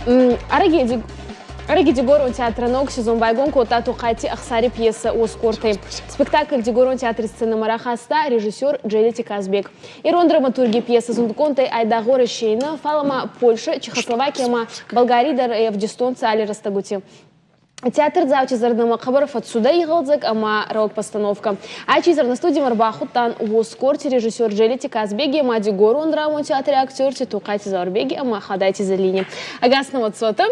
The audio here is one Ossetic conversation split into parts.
Ӕрӕги Дигорон театры ног сезон байгом кодта Тохъайти Ӕхсари пьесӕ «Уосгортӕ». Спектакль Дигорон театри сценӕмӕ рахаста режиссер Джелити Казбек. Ирон драматурги пьесӕ зундгондӕй айдагъ Уӕрӕсей нӕ, фал ма Польшӕ, Чехословакия ӕма Болгарий дӕр ӕвдистонцӕ алли рӕстӕгути. Театрдзаути зӕрдӕмӕ хъӕбӕр фӕццудӕй игъӕлдзӕг ӕма рӕуӕг постановкӕ. Ачи зӕрнӕстудимӕ ӕрбахудтан Уосгорти режиссер Джелити Казбеги ӕма Дигорон драмон театри актерти Тохъайти Заурбеги ӕма Хадайти Зӕлини. Ӕгас нӕ цотӕ.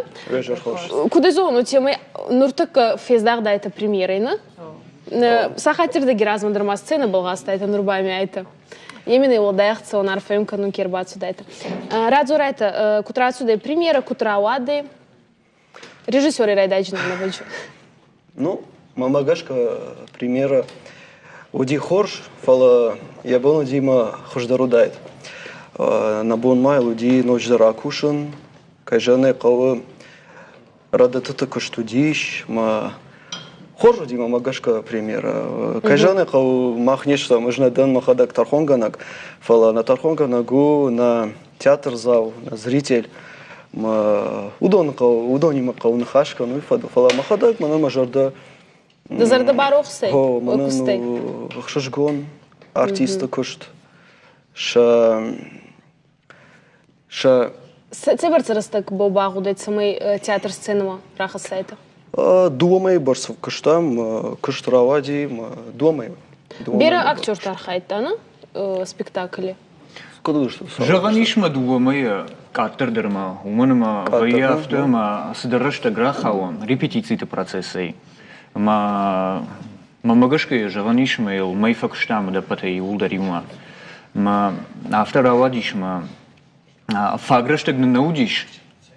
Куд зонут, темӕ нуртӕккӕ фездагъдайтӕ премьерӕй, нӕ? Сахатирдӕги размӕ дӕр ма сценӕ балгъастайтӕ, нур ба ми айтӕ. Именно уӕлдай ӕхцӕуӕн арфӕ кӕнун ке рбацудайтӕ. Радзорайтӕ, куд рацудӕй премьерӕ, куд рауадӕй? Режиссери райдайджынӕн Ну, мӕнмӕ гӕсгӕ, премьера уыди хорз, фӕлӕ йӕ бон уыди мӕ хуыздӕр уыдаид. Нӕ бон ма йыл уыди ноджыдӕр акусын, кӕй зӕгъын ӕй хъӕуы, рӕдыдтыты куыст уыдис, мӕ хорз уыди мӕнмӕ гӕсгӕ премьера. Кӕй зӕгъын ӕй хъӕуы, мах не стӕм, ӕз нӕ дӕн мӕхӕдӕг тӕрхонгӕнӕг, фӕлӕ нӕ тӕрхонгӕнӕг у нӕ театрдзау, нӕ зритель. Уыдон хъӕуы, уыдонимӕ хъӕуы ныхас кӕнын уый фӕдыл. Фӕлӕ мӕхӕдӕг мӕнӕн мӕ зӕрдӕ Дӕ зӕрдӕ барухсӕй? О, мӕнӕн у ӕхсызгон артисты куыст. Сӕ сӕ Цӕбӕрц рӕстӕг бо багъудӕй, цӕмӕй театр сценӕмӕ рахӕссайтӕ? Дыууӕ мӕйы бӕрц куыстам, куыст рауади дыууӕ мӕйы. Берӕ актерты архайдта, на спектакле? Зӕгъӕн ис ма дыууӕ мӕйы къаддӕр дӕр ма, уымӕн ӕмӕ вӕййы афтӕ, ӕмӕ цыдӕр рӕстӕг рахауӕм репетициты процессӕй. Ӕмӕ мӕнмӕ гӕсгӕ зӕгъӕн ис, ӕмӕ йыл мӕй фӕкуыстам ӕдӕппӕтӕй иууылдӕр иумӕ. Ӕмӕ афтӕ рауадис, ӕмӕ фаг рӕстӕг нын нӕ уыдис,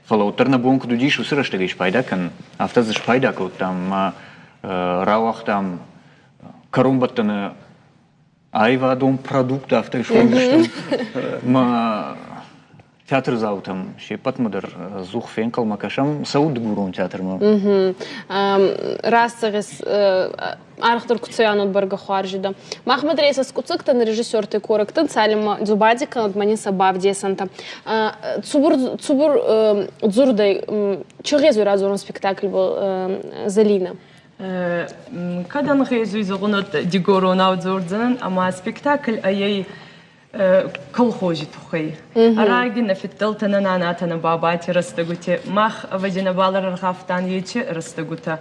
фӕлӕ уӕддӕр нӕ бон куыд уыдис уыцы рӕстӕгӕй спайда кӕнын, афтӕ дзы спайда кодтам ӕмӕ рауагътам кӕронбӕттӕны аивадон продукт афтӕ схондзыстӕм. Мӕ театрдзаутӕм се ппӕтмӕ дӕр ӕдзух фенхъӕлмӕ кӕсӕм цӕуы дыгурон театрмӕ. Раст зӕгъис, арӕхдӕр куы цӕуӕнот бӕргӕ хуарзидӕ. Махмӕ дӕр ес ӕскъуддзӕгтӕн режиссерти корӕгтӕн, цалинмӕ дзубанди кӕнӕд ма нин сӕ бавдесӕнтӕ. Цубур цубур дзурдӕй чи гъезуй радзорун спектакльбӕл Залина? Кӕд ӕнгъезуй зӕгъунот дигоронау дзордзӕнӕн ӕма спектакль ӕй колхози туххӕй. Ӕрӕги нӕ фиддӕлтӕ, нӕ нанатӕ, нӕ бабати рӕстӕгути мах ӕвӕдзи нӕбал ӕрӕргъавтан ечи рӕстӕгутӕ.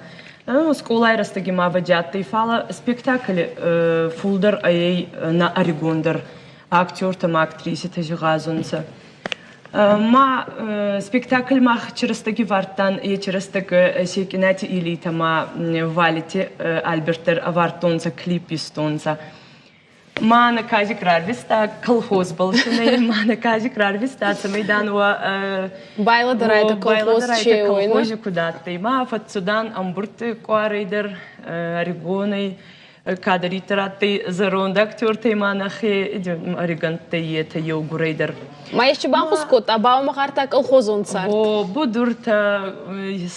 Скъолай рӕстӕги ма ӕвӕдзи адтӕй, фал спектакль фулдӕр ӕй нӕ ӕригондӕр актертӕ ма актриситӕ гъазунцӕ. Ма спектакль мах чырыстӕги вардтан, е чырыстӕг Секъинати Илитӕ ма Валити Альберт дӕр ӕвардтонцӕ, клип истонцӕ. Ма нӕ казик рарвиста колхозбӕл сунӕй, ма нӕ казик рарвиста, цӕмӕй дан уа Байладарайта колхоз колхози куд адтӕй. Ма фӕццудан ӕмбурдти къуарӕй дӕр, ӕригонӕй, кадӕриддӕр адтӕй зӕронд актертӕй ма нӕхе ӕригӕнттӕй етӕ еугурӕй дӕр. Ма ести банхус кодта, ба гъарта колхозон цард? О, будуртӕ,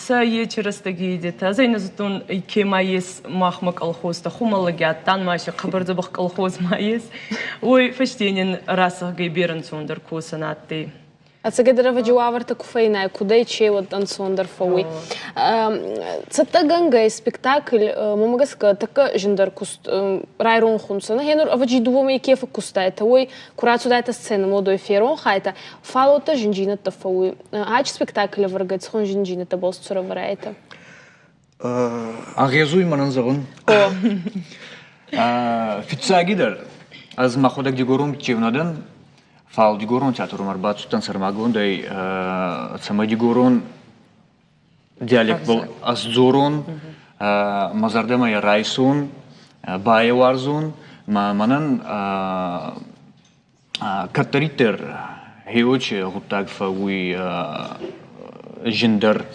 сӕ ечи рӕстӕги идетӕ. Ӕз ӕй нӕ зудтон, ке ма ес махмӕ колхозтӕ, хумӕллӕги адтан ма си хъӕбӕр дзӕбӕх колхоз ма ес. Уой фӕсте нин рацӕгъгӕй берӕ ӕнцондӕр косӕн адтӕй. Ӕцӕгӕйдӕр ӕвӕджи уавӕртӕ ку фӕйнай, кудӕй че уӕд ӕнцондӕр фӕууй. Цӕттӕгӕнгӕй спектакль, мӕмӕ гӕсгӕ, тӕккӕ зиндӕр куст райронх унцӕ. Гъенур ӕвӕджи дууемӕй ке фӕккустайтӕ, уой ку рацудайтӕ сценӕмӕ, уодой феронхайтӕ, фал уӕдта зиндзийнӕдтӕ фӕууй. Ачи спектакль ӕвӕргӕй цӕхуӕн зиндзийнӕдтӕбӕл сцурӕвӕрайтӕ? Агъезуй мӕнӕн зӕгъун. Фиццагидӕр, ӕз мӕхуӕдӕг дигорон биччеу нӕ дӕн, фал дигорон театрмӕ ӕрбацудтӕн сӕрмагондӕй, цӕмӕй дигорон диалектбӕл ӕз дзорон, мӕ зӕрдӕмӕ е райсун, байуарзун, ма мӕнӕн кӕддӕриддӕр хеуочи гъуддаг фӕууй зиндӕр.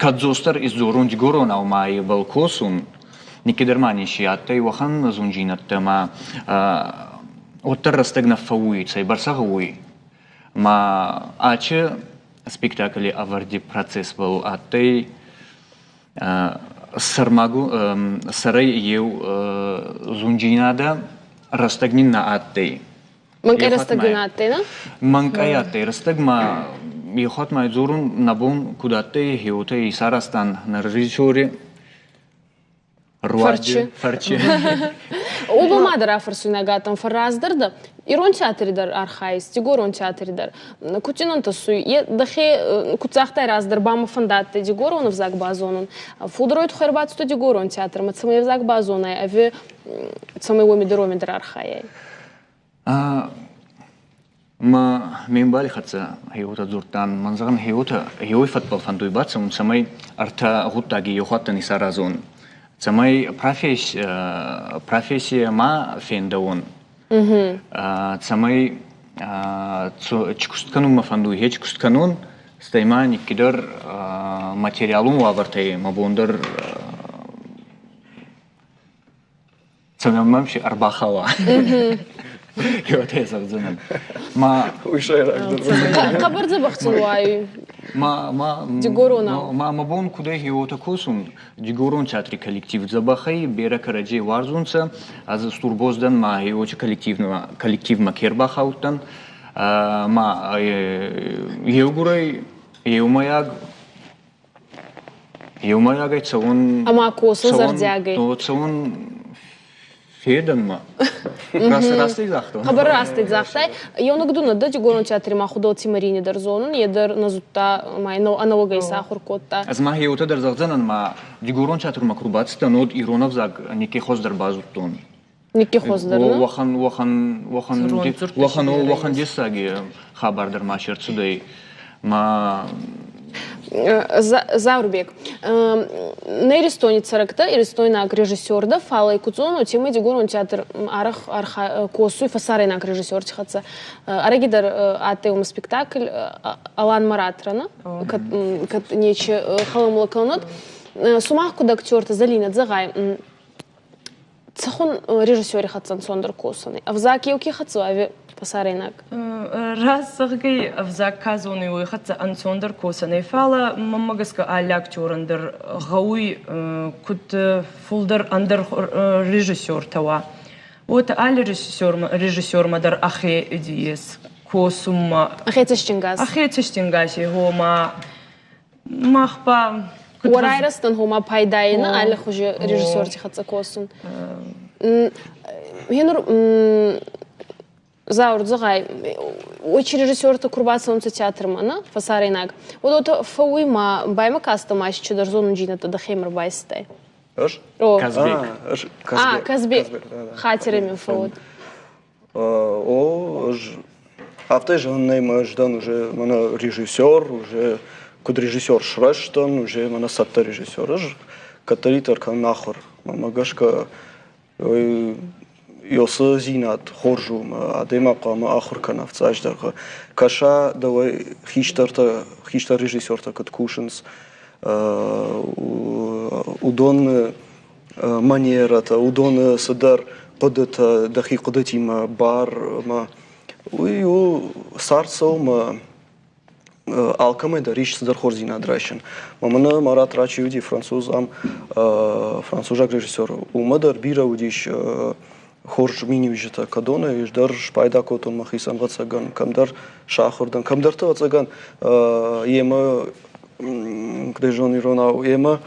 Кӕдзосдӕр исдзорун дигоронау ма ибӕл косун, никкидӕр ма неци адтӕй уӕхӕн зундзийнӕдтӕ ма уӕддӕр рӕстӕг нӕ фӕууй, цӕйбӕрцӕ гъӕуй. Ма ачи спектакли ӕвӕрди процессбӕл адтӕй сӕрмагу сӕрӕй еу зундзийнадӕ рӕстӕг нин нӕ адтӕй. Мӕнкъӕй рӕстӕг нӕ адтӕй, нӕ? Мӕнкъӕй адтӕй рӕстӕг ма. Ехуат ма дзорун, нӕ бон куд адтӕй, хеуотӕ исаразтан нӕ режиссери Фӕрчы. Фӕрчы. Уобӕл ма дӕр рафӕрсуйнаг адтӕн фӕрраздӕр дӕ. Ирон театри дӕр архайис, Дигорон театри дӕр. Куд дин ӕнтӕсуй? Е дӕхе куд загътай раздӕр, ба мӕ фӕндадтӕй дигорон ӕвзаг базонун. Фулдӕр уой туххӕй ӕрбацудтӕ Дигорон театрмӕ, цӕмӕй ӕвзаг базонай, ӕви цӕмӕй уоми дӕр уоми дӕр архайай? Ма ме мбали хӕццӕ хеуотӕ дзурдтан, мӕн зӕгъӕн хеуотӕ хеуой фӕдбӕл фӕндуй бацӕун, цӕмӕй ӕртӕ гъуддаги еухаттӕн исаразон, цӕмӕй профессия ма фендӕуон, цӕмӕй чи куст кӕнун мӕ фӕндуй, хе чи куст кӕнун, стӕй ма никкидӕр материалон уавӕртӕй мӕ бон дӕр Цӕмӕн мӕм си ӕрбахауа. Йотӕ зӕгъдзӕнӕн. Ма Уый сӕйрагдӕр. Хъӕбӕр дзӕбӕх сын уайуй. Ма ма Дигоронау. Ма мӕ бон кудӕй хеуотӕ косун. Дигорон театри коллектив дзӕбӕхӕй, берӕ кӕрӕдзей уарзунцӕ. Ӕз устур боз дӕн ма хеуоти коллективмӕ коллективмӕ ке рбахаудтӕн. Ма еугурӕй еумӕйаг Еумӕйагӕй цӕун Ӕма косун зӕрдиагӕй. Цӕун федӕнмӕ. Растӕй загътон. Хъӕбӕр растӕй загътай. Еунӕг ду нӕ дӕ Дигорон театри ма Худоти Марине дӕр зонун, е дӕр нӕ зудта ма ӕнӕуӕгӕй сахур кодта. Ӕз ма еутӕ дӕр зӕгъдзӕнӕн, ма Дигорон театрмӕ ку рбацудтӕн, уӕд ирон ӕвзаг никки хуӕздӕр базудтон. Никки хуӕздӕр, не? Уӕхӕн, уӕхӕн, уӕхӕн, уӕхӕн, уӕхӕн дессаги хабар дӕр ма се рцудӕй. Ма Заурбек, нӕ Иристони цӕрӕгтӕ, иристойнаг режиссер дӕ, фал ӕй куд зонун, уотемӕй Дигорон театр арӕх косуй фӕсарӕйнаг режиссерти хӕццӕ. Ӕрӕги дӕр адтӕй уоми спектакль Алан Маратрана, кӕд нечи хӕлӕмулӕ кӕнуд. Сумах куд актертӕ, Залина, зӕгъай, Цӕхуӕн режиссери хӕццӕ ӕнцондӕр косӕн? Ӕвзаг еу ке хӕццӕ ӕви фӕсарӕйнаг? Раст зӕгъгӕй, ӕвзаг ка зонуй, уой хӕццӕ ӕнцондӕр косӕн ӕй, фалӕ мӕнмӕ гӕсгӕ алли актерӕн дӕр гъӕуй куд фулдӕр ӕндӕр режиссертӕ уа. Уотӕ алли режиссермӕ дӕр ӕхе ес косунмӕ. Ӕхе цӕстингас. Ӕхе цӕстингаси, гъома мах ба Уӕрайрӕзтӕн гъома пайдайӕн аллихузи режиссерти хӕццӕ косун. Генур Заур, зӕгъай, очи режиссертӕ ку рбацӕунцӕ театрмӕ, нӕ, фӕсарӕйнаг. Уӕд фӕууй ма баймӕ кастӕ ма чидӕр зонунджийнӕдтӕ дӕхемӕ рбайстай. Ӕз? О. Казбек. А, Казбек. Хатирӕ мин фӕууд. О, ӕз афтӕ зӕгъын нӕй, мӕ ӕз дӕн уже мӕнӕ режиссер, уже куыд режиссер сырӕзтӕн, уже мӕнӕ цӕттӕ режиссер. Ӕз кӕддӕриддӕр кӕнын ахуыр. Мӕнмӕ гӕсгӕ ёсыдзинад хорз у, мӕ адӕймаг хъуамӕ ахуыр кӕна фыццаджыдӕр. Кӕса дӕуӕй хистӕртӕ, хистӕр режиссертӕ куыд кусынц, уыдон манерӕтӕ, уыдоны цыдӕр хъуыдытӕ, дӕхи хъуыдытимӕ бар ӕмӕ уый у цард цӕуы мӕ алкӕмӕй дӕр ис цыдӕр хорздзинад райсын. Мӕнӕ Марат Рачи уыди француз ам, французаг режиссер. Уымӕ дӕр бирӕ уыдис хорз миниуджытӕ, кӕдонӕй ӕз дӕр спайда кодтон мӕхицӕн ӕвӕццӕгӕн, кӕмдӕр сахуыр дӕн, кӕмдӕрты ӕвӕццӕгӕн йемӕ, куыд ӕй зонын иронау, йемӕ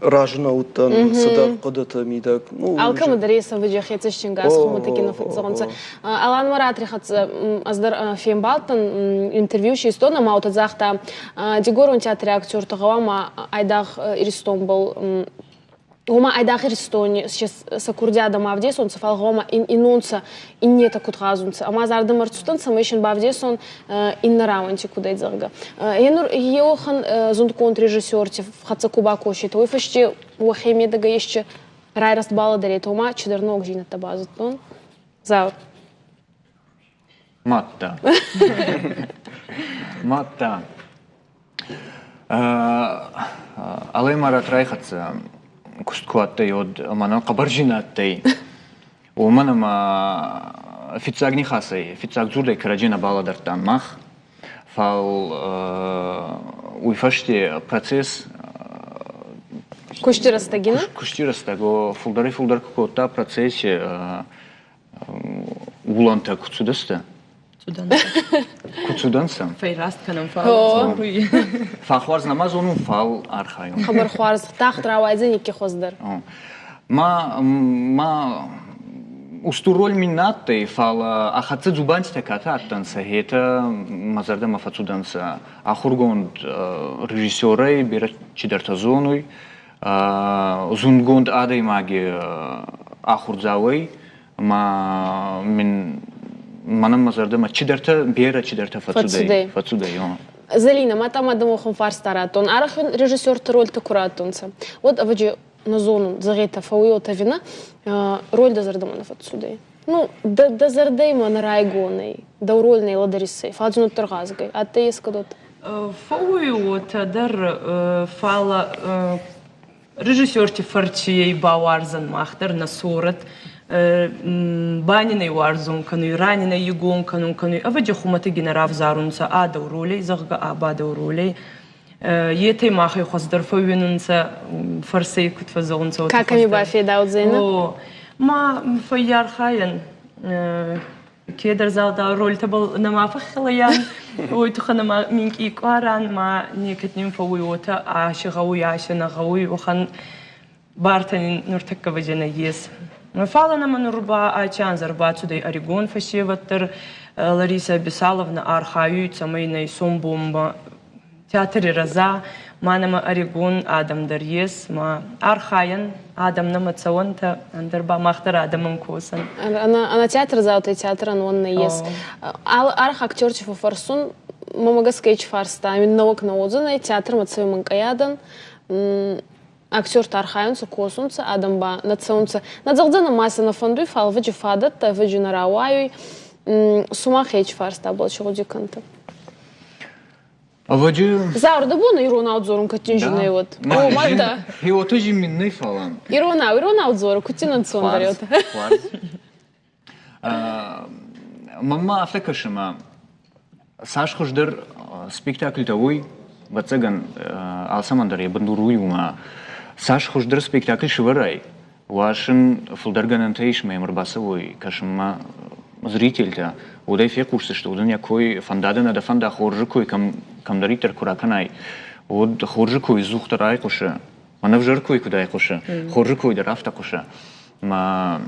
разы нӕ уыдтӕн цыдӕр хъуыдыты мидӕг. Ну, Алкӕмӕ дӕр ес ӕвӕджи хецӕстингас хумӕтӕги нӕ фӕццӕгъунцӕ. Алан Маратри хӕццӕ ӕз дӕр фембалдтӕн, интервью систон ӕма уотӕ загъта, Дигорон театри актертӕ гъӕуама айдагъ Иристонбӕл гъома айдагъ Иристони сӕ курдиадӕ ма ӕвдесонцӕ, фал гъома иннонцӕ иннетӕ куд гъазунцӕ. Ӕма зӕрдӕмӕ ӕрцудӕн, цӕмӕй син бавдесон иннӕ рауӕнти куд ӕй, зӕгъгӕ. Енур еуӕхӕн зундгонд режиссерти хӕццӕ ку бакосетӕ, уой фӕсте уӕхе медӕгӕ есчи райрӕзт балӕдӕретӕ, ома чидӕр ногдзийнӕдтӕ базудтон. Заур. Мадта. Мадта. Алай Марат райхӕццӕ куст ку адтӕй, уӕд мӕнӕн хъӕбӕр зин адтӕй. Уомӕн ӕма фиццаг нихасӕй, фиццаг дзурдӕй кӕрӕдзей нӕ балӕдӕрдтан мах. Фал уой фӕсте процесс Кусти рӕстӕги, не? Кусти рӕстӕг фулдӕрӕй-фулдӕр ку кодта процесси, улӕнтӕ куд цудӕнцӕ? Цудӕнцӕ. Куд Цудӕнцӕ. Фӕйраст кӕнӕм фал. Фӕхуарз нӕма зонун, фал архайун. Хъӕбӕр хуарз. Тагъд рауайдзӕн никки хуӕздӕр. Ма ма устур роль мин нӕ адтӕй, фал ӕ хӕццӕ дзубандитӕ катӕ адтӕнцӕ, етӕ мӕ зӕрдӕмӕ фӕццудӕнцӕ. Ахургонд режиссерӕй берӕ чидӕртӕ зонуй, зундгонд адӕймаги ахурдзауӕй ма мин мӕнӕн мӕ зӕрдӕмӕ чидӕртӕ берӕ чидӕртӕ фӕццудӕй. Фӕццудӕй. Зӕлинӕ, ма та ма дӕ фарста раттон. Арӕх режиссерты рольтӕ куы раттунцӕ, уӕд ӕвӕджи нӕ зонун, зӕгъетӕ, фӕууй ӕви нӕ, роль дӕ зӕрдӕмӕ нӕ фӕццудӕй. Ну, дӕ зӕрдӕй ма нӕ райгон ӕй, дӕ роль нӕ лӕдӕрисӕй, фал дин гъазгӕй. Адтӕй ескӕд Фӕууй уотӕ дӕр, фал режиссерти фӕрци бауарзӕн мах дӕр нӕ сорӕт банинӕй уарзун кӕнуй, ранинӕй игон кӕнун кӕнуй. Ӕвӕджи хумӕтӕги нӕ равзарунцӕ а дӕу ролей, зӕгъгӕ, а ба дӕу ролей. Етӕ махӕй хуӕздӕр фӕууинунцӕ, фӕрсӕй куд фӕззӕгъунцӕ. Ка кӕми бафедаудзӕнӕ? О, ма фӕййархайӕн кедӕр залда рольтӕбӕл нӕма фӕххилайӕн, уой туххӕн нӕма минкъий къуарӕн, ма некӕд нин фӕууй уотӕ, аше гъӕуй, аше нӕ гъӕуй, уӕхӕн бартӕ нин нуртӕккӕ вӕзӕ нӕййес. Фал нӕмӕ нур ба ачи анз ӕрбацудӕй ӕригон фӕсевӕд дӕр. Лариса Бесаловна архайуй, цӕмӕй нӕ исонбонмӕ театри рӕза, ма нӕмӕ ӕригон адӕм дӕр ес, ма архайӕн, адӕм нӕмӕ цӕуӕнтӕ, ӕндӕр ба мах дӕр адӕмӕн косӕн. Ана театрдзаутӕй театрӕн уон нӕййес. Арӕх актерти фӕффӕрсун, мӕмӕ гӕсгӕ ич фарста, мин нӕуӕг нӕ уодзӕнӕй, театрмӕ цӕуй мӕнкъӕй адӕн, актертӕ архайунцӕ, косунцӕ, адӕм ба нӕ цӕунцӕ. Нӕ зӕгъдзӕнӕ, ма сӕ нӕ фӕндуй, фал ӕвӕджи фадӕттӕ, ӕвӕджи нӕ рауайуй. Сумах ечи фарстабӕл ци гъуди кӕнтӕ? Ӕвӕджи Зӕрдӕбон иронау дзорун кӕддин зинӕй уод. О, мадта. Хеуотӕ зин мин нӕ фалӕн. Иронау дзору, куд дин ӕнцондӕр уотӕ? Хуарз. Мӕнмӕ афтӕ кӕсы, ӕмӕ цас хуыздӕр спектакльтӕ уой, ӕвӕццӕгӕн, алцӕмӕн дӕр йӕ бындур уый у, ӕмӕ цас хуыздӕр спектакль сӕвӕрай, уас ын фылдӕр гӕнӕнтӕ ис ӕмӕ йӕм ӕрбацӕуой кӕсынмӕ зрительтӕ, уӕд ӕй фехъусдзысты, уӕд ын йӕ кой фӕнда дӕ нӕ дӕ фӕнда хорзы кой кӕм кӕмдӕриддӕр куы ракӕнай, уӕд хорзы кой ӕдзухдӕр айхъуысы. Мӕн ӕвзӕр кой куыд айхъуысы, хорзы кой дӕр афтӕ хъуысы. Мӕ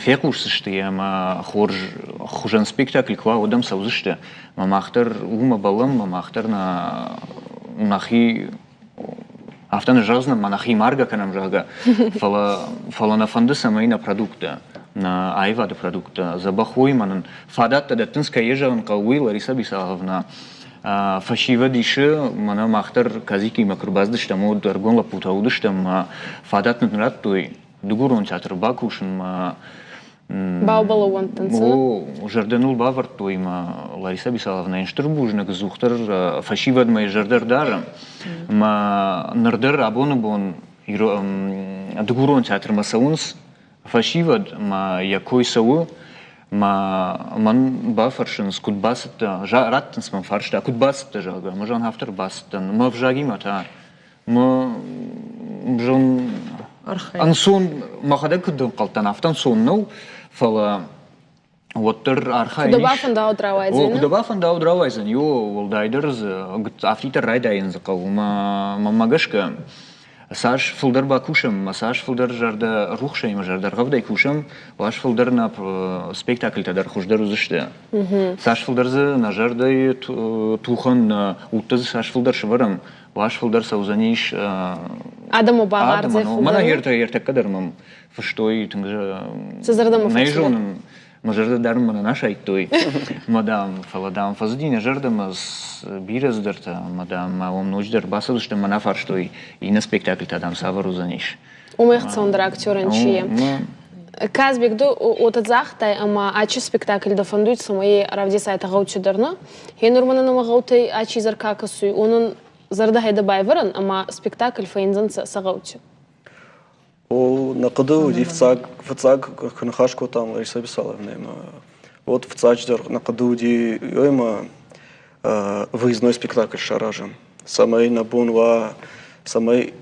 фехъусдзысты йӕ ӕмӕ хорз хуызӕн спектакль куы уа, уӕд ӕм цӕудзысты. Ӕмӕ мах дӕр уымӕ бӕллӕм, ӕмӕ мах дӕр нӕхи афтӕ нӕ зӕгъдзынӕн, ма нӕхи маргӕ кӕнӕм, зӕгъгӕ. Фӕлӕ нӕ фӕнды, цӕмӕй нӕ продукттӕ, нӕ аивады продукттӕ дзӕбӕх уой, ӕмӕ нын фадӕттӕ дӕттынц, кӕй йӕ зӕгъын хъӕуы, уый Лариса Бисаловна фӕсивӕд исы, мӕнӕ мах дӕр Казикимӕ куы рбацыдыстӕм, уӕд ӕрыгон лӕппутӕ уыдыстӕм, ӕмӕ фадат нын радтой Дыгурон театры бакусынмӕ. Баубалӕууӕндтӕнцӕ? О, зӕрдӕ ныл бавӕрдтой ӕмӕ Лариса Бисаловнайӕн стыр бузныг, ӕдзухдӕр фӕсивӕдмӕ йӕ зӕрдӕ ӕрдары. Ӕмӕ ныр дӕр абоны бон Дыгурон театрмӕ цӕуынц фӕсивӕд ӕмӕ йӕ кой цӕуы. Мӕ мӕн бафӕрсынц, куыд бацыдтӕ, раттынц мӕм фарста, куыд бацыдтӕ, зӕгъгӕ. Мӕ зӕгъын, афтӕ ӕрбацыдтӕн. Мӕ ӕвзагимӕ та мӕ зон ӕнцон мӕхӕдӕг куыд ӕнхъӕлдтӕн, афтӕ ӕнцон нӕу, фӕлӕ уӕддӕр архайын Куыд бафӕндауд рауайдзӕн? Куыд бафӕндауд рауайдзӕн, иу уӕлдайдӕр дзы афтиддӕр райдайын дзы хъӕуы. Мӕнмӕ гӕсгӕ, цас фылдӕр бакусӕм ӕмӕ цас фылдӕр зӕрдӕ рухсӕй ӕмӕ зӕрдӕргъӕвдӕй кусӕм, уас фылдӕр нӕ спектакльтӕ дӕр хуыздӕр уыдзысты. Цас фылдӕр дзы нӕ зӕрдӕйы тухӕн, нӕ удтӕ дзы цас фылдӕр сӕвӕрӕм, уас фылдӕр цӕудзӕнис адӕмы багъардзӕй фылдӕр. Мӕнӕ ӕртӕккӕ дӕр мӕм фыстой тынг Цы зӕрдӕмӕ нӕ зонын, мӕ зӕрдӕ дӕр мӕ нӕ сайдтой, мӕ дам, фӕлӕ дам фӕзыди нӕ зӕрдӕмӕ бирӕ цыдӕртӕ, мӕ дам, ма уӕм ноджыдӕр бацыдысты мӕ нӕ фарстой, иннӕ спектакльтӕ дам цавӕр уыдзӕнис. Уымӕй хцондӕр актерӕн чи Казбек, ду уотӕ загътай, ӕма ачи спектакль дӕ фӕндуй, цӕмӕй равдесайтӕ гъӕути дӕр, нӕ? Хе нур мӕнӕн ӕма гъӕутӕй ачи изӕр ка кӕсуй, уонӕн зӕрдӕхӕй байвӕрӕн ӕма спектакль фӕййиндзӕнцӕ сӕ гъӕути. О, нӕ хъуыды уыди фыццаг, фыццаг куы ныхас кодтам Лариса Бесаловнаимӕ, уӕд фыццаджыдӕр нӕ хъуыды уыди ёмӕ выездной спектакль саразӕм, цӕмӕй нӕ бон уа, цӕмӕй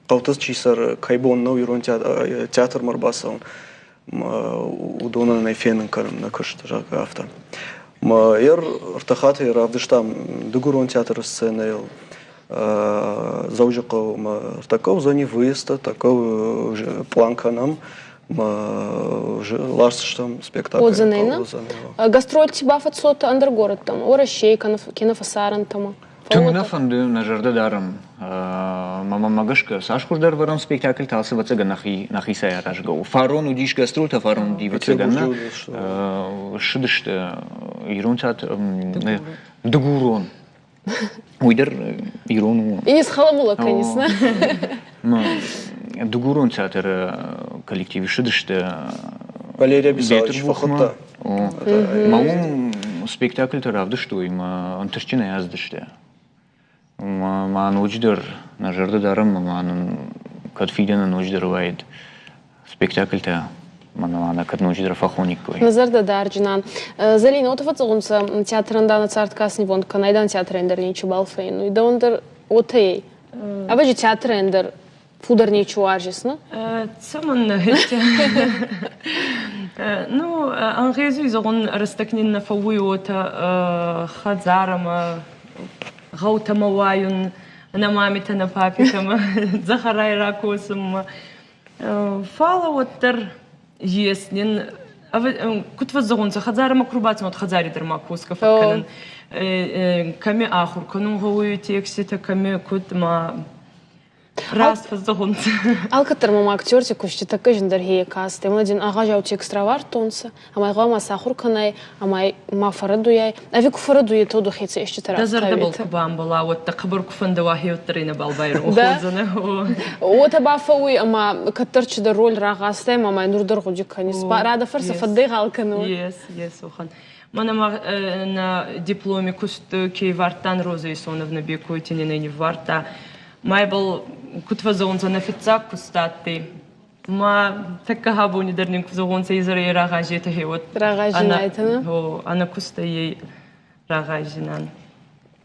хъӕуты чи цӕры, кӕй бон нӕу ирон театрмӕ ӕрбацӕуын, уыдонӕн ӕй фенын кӕнын нӕ куыст, зӕгъгӕ, афтӕ. Ма ӕртӕ хатты равдыстам Дыгурон театры сценӕйыл Дзӕуджыхъӕумӕ. Такой уыдзӕни выезд, такой план кӕнӕм. Ласдзыстӕм спектакль. Уыдзӕнӕй, нӕ? Гастрольти ба фӕццотӕ ӕндӕр горӕттӕм, Уӕрӕсей кенӕ фӕсарӕнтӕмӕ? Тынг нӕ фӕнды, нӕ зӕрдӕ дарӕм. Мӕнмӕ гӕсгӕ, цас хуыздӕр вӕрӕм спектакльтӕ, алцы ӕвӕццӕгӕн нӕхицӕй аразгӕ у. Фарон уыдис гастрольтӕ, фарон уыди ӕвӕццӕгӕн нӕ. Ссыдысты ирон театр, дыгурон. Уый дӕр ирон у. И не схаламула, конечно. Дыгурон театры коллективы ссыдысты Валерия Бесалович фӕхуыдта. Мӕ уым спектакльтӕ равдыстой мӕ ӕнтыстджынӕй ацыдысты. Ма ноджыдӕр нӕ зӕрдӕ дарӕм ӕмӕ нын кӕд фидӕны ноджыдӕр уаид спектакльтӕ мӕнӕ кӕд ноджыдӕр фӕхониккой. Нӕ зӕрдӕ дарджынӕн. Зӕлинӕ, уотӕ фӕццӕгъунцӕ театрӕн дӕ цард каснивонд кӕнай, театрӕн дӕр ничибал фӕйнуй. Дӕуӕн дӕр уотӕ ey. Ӕвӕджи театрӕн дӕр фулдӕр нечи уарзис, не? Цӕмӕннӕ? Ну, ӕнгъезуй зӕгъун, рӕстӕг нин нӕ фӕууй уотӕ хӕдзарӕмӕ, гъӕутӕмӕ уайун, нӕ мамитӕ, нӕ папитӕмӕ дзӕхӕрай ракосунмӕ. Фал уӕддӕр ес нин куд фӕззӕгъунцӕ, хӕдзарӕмӕ ку рбацӕуӕн, хӕдзари дӕр ма косгӕ фӕккӕнӕн. Кӕми ахур кӕнун гъӕуй текститӕ, кӕми куд ма Раст фӕззӕгъунцӕ. Алкӕддӕр мӕмӕ актерти кусти тӕккӕ зиндӕр хе кастӕй. Мӕнӕ дин агъазиау текст равардтонцӕ, ӕма гъӕуама сахур кӕнай, ӕма ма фӕрӕдуйай. Ӕви ку фӕрӕдуйай, то дӕхецӕй еститӕ Дӕ зӕрдӕбӕл ку бамбӕла, уӕдта хъӕбӕр ку фӕндӕуа, хеуӕттӕрӕй нӕбал байронх уодзӕнӕ. Уотӕ ба фӕууй, ӕма кӕддӕр чидӕр роль рагъазтай, ӕма ма нур дӕр гъуди кӕнис. Радӕ фӕрцӕ фӕддӕйгъал кӕнун. Ес, ес, уӕхӕн. Мӕнӕ ма нӕ дипломи куст ке вардтан Роза Исоновна Бекойти нин ниввардта. Ма ибӕл куд фӕззӕгъунцӕ, нӕ фиццаг куст адтӕй. Ма тӕккӕ абони дӕр нин ку зӕгъонцӕ изӕрӕй рагъазетӕ хеуӕт. Рагъазинайтӕ? Ӕнӕ кустӕй рагъазинан.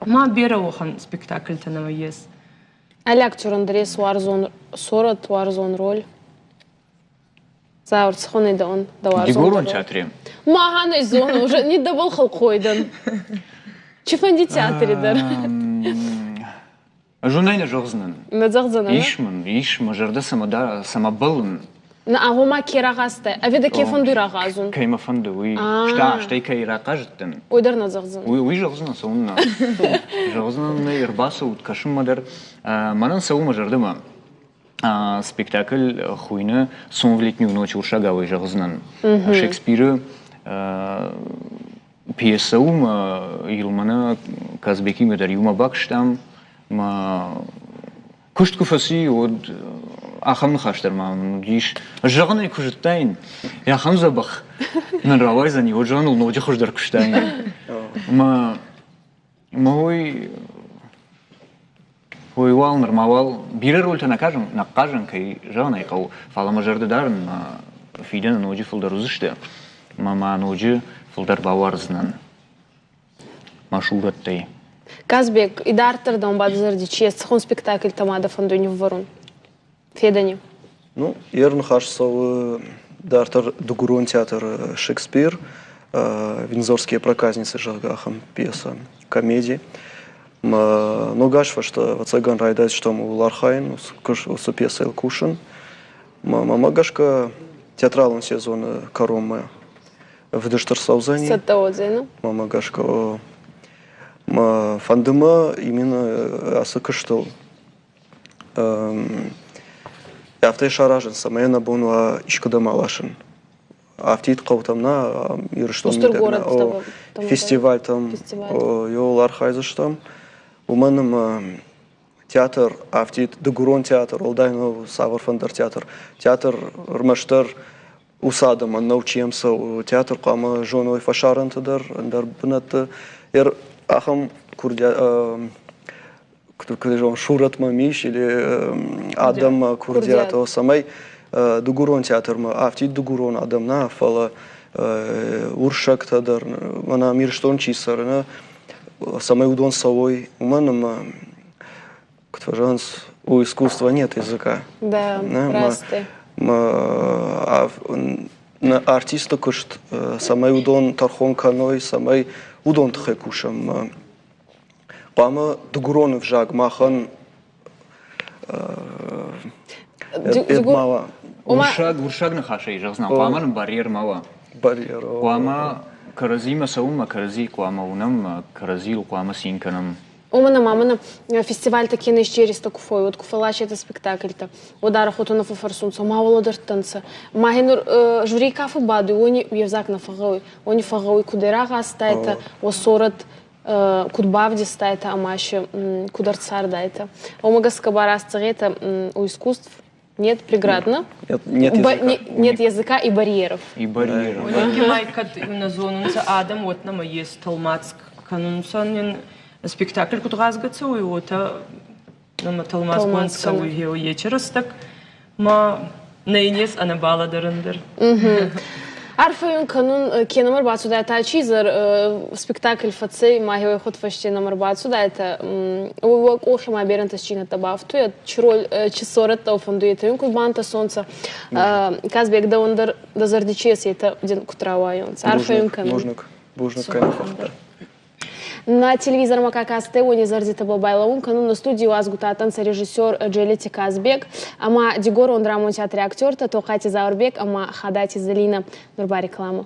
Ма берӕ уӕхӕн спектакльтӕ нӕмӕ ес. Алли актерӕн дӕр ес уарзон сорӕт, уарзон роль. Заур, цхонӕй дӕуӕн дӕ уарзон Дигорон театри? Махӕн зону, уже не дӕбӕл хӕлхъой дӕн. Чи фӕнди театри дӕр. Ӕз уын ӕй нӕ зӕгъдзынӕн. Нӕ зӕгъдзӕнӕ? Ис мын, ис, мӕ зӕрдӕ цӕмӕ бӕллын. На агъомӕ ке рагъазтай? Ӕви дӕ ке фӕндуй рагъазун? Кӕй мӕ фӕнды, уый. Стӕй кӕй рахъазыдтӕн. Уый дӕр нӕ зӕгъдзӕн. Уый зӕгъдзынӕн, цӕуыннӕ. Зӕгъдзынӕн, нӕ ӕрбацӕут кӕсынмӕ дӕр. Мӕнӕн цӕуы мӕ зӕрдӕмӕ. Спектакль хуыйны «Сон в летнюю ночь» уырыссагауӕй зӕгъдзынӕн. Шекспиры пьесӕ у мӕ Ирмӕнӕ Казбекимӕ дӕр иумӕ бакуыстам. Мӕ куыст куы фӕци, уӕд ахӕм ныхас дӕр ма мын уыдис. Ӕз зӕгъын ӕй куы зыдтаин, ахӕм дзӕбӕх нын рауайдзӕни, уӕд зӕгъын ыл ноджы хуыздӕр куыстаин. Мӕ мӕ уый Уый уал нырма уал бирӕ рольтӕ нӕ хъазын, нӕ хъазын, кӕй зӕгъын ӕй хъӕуы, фӕлӕ мӕ зӕрдӕ дарын, мӕ фидӕны ноджы фылдӕр уыдзысты ӕмӕ ма ноджы фылдӕр бауарздзынӕн мӕ сурӕттӕй. Казбек, идарддӕр дӕм бадзырди, чи цӕхуӕн спектакльтӕ ма дӕ фӕндуй ниввӕрун федӕни? Ну, йе рныхас цӕуы дарддӕр Дыгурон театры Шекспир, Виндзорские проказницы, зӕгъгӕ, ахӕм пьесӕ, комеди. Ног аз фӕстӕ, ӕвӕццӕгӕн, райдайдзыстӕм ууыл архайын, уыцы пьесӕйыл кусын. Мӕнмӕ гӕсгӕ, театралон сезоны кӕронмӕ ӕвдыст ӕрцӕудзӕни. Цӕттӕ уодзӕн? Мӕнмӕ гӕсгӕ, мӕ фӕнды мӕ именно ацы куыстыл афтӕ саразын, цӕмӕй нӕ бон уа искуыдӕм аласын. Афтид хъӕутӕм нӕ, Ирыстоны мидӕг нӕ, фестивальтӕм иуыл архайдзыстӕм. Уымӕн ӕмӕ театр, афтид дыгурон театр, уӕлдай нӕу цавӕрфӕндӕр театр. Театр ӕрмӕстдӕр уыцы адӕмӕн нӕу, чи йӕм цӕуы. Театр хъуамӕ зоной фӕсарӕнты дӕр, ӕндӕр бынӕтты. Ахӕм курдиат сурӕт мӕм ис или адӕммӕ курдиат, цӕмӕй дыгурон театрмӕ афтид дыгурон адӕм нӕ, фӕлӕ уырыссӕгтӕ дӕр, мӕнӕ Ирыстон чи цӕры, нӕ, цӕмӕй уыдон цӕуой, уымӕн ӕмӕ, куыд фӕзӕгъынц, у искусства нет языка. Да, раст. Нӕ артисты куыст, цӕмӕй уыдон тӕрхон кӕной, цӕмӕй уыдон тыххӕй кусӕм. Хъуамӕ дыгурон ӕвзаг махӕн ма уа. Уырыссаг, уырыссаг ныхасӕй зӕгъдзынӕн, хъуамӕ нын барьер ма уа. Барьер. Хъуамӕ кӕрӕдзимӕ цӕуынмӕ кӕрӕдзи хъуамӕ уынӕм, кӕрӕдзийыл хъуамӕ цин кӕнӕм. Уымӕн ӕмӕ мӕнӕ фестивальтӕ кенӕ исчеристӕ ку фӕууй, уӕд ку фӕлласетӕ спектакльтӕ, уӕд арӕх фӕффӕрсунцӕ, ма уӕлӕдӕрдтӕнцӕ. Ма гьенур жюри ка фӕббадуй, уони уе взаг нӕ фӕгъгъӕуй, уони фӕгъгъӕуй куд ӕрагъазтайтӕ, уӕ сорӕт куд бавдистайтӕ ӕма си куд ӕрцардайтӕ. Уомӕ гӕсгӕ ба раст зӕгъетӕ, у искусств нет преград, на? Нет, нет языка. Нет языка и барьеров. И барьеров. Уонӕй кӕд нӕ зонунцӕ адӕм, уӕд нӕмӕ ес тӕлмац кӕнунцӕ спектакль куд гъазгӕ цӕуй, уотӕ нӕмӕ тӕлмацгонд цӕуй ечи рӕстӕг ма нӕййес ӕнӕбалӕдӕрӕн дӕр. Арфӕ кӕнун, ке нӕмӕ рбацудайтӕ ачи изӕр спектакль фӕцӕй, ма хеуӕй хуӕдфӕсте нӕмӕ рбацудайтӕ. Уӕ къохи ма берӕнтӕ счинӕдтӕ бафтуйӕд, чи роль, чи сорӕттӕ фӕндуй, ин куд бантӕсонцӕ. Казбек, дӕуӕн дӕр дӕ зӕрди чи ес, етӕ дин куд рауайонцӕ. Арфӕ кӕнун. Бузныг, бузныг, кӕнун. На телевизор ма кастӕй, уони зӕрдитӕбӕл байлӕуун кӕнун на студий уазгутӕ адтӕнцӕ режиссер Джелети Казбек ӕма Дигорон драмон театри актертӕ Тохъати Заурбек ӕма Хадати Залина. Нур ба реклама.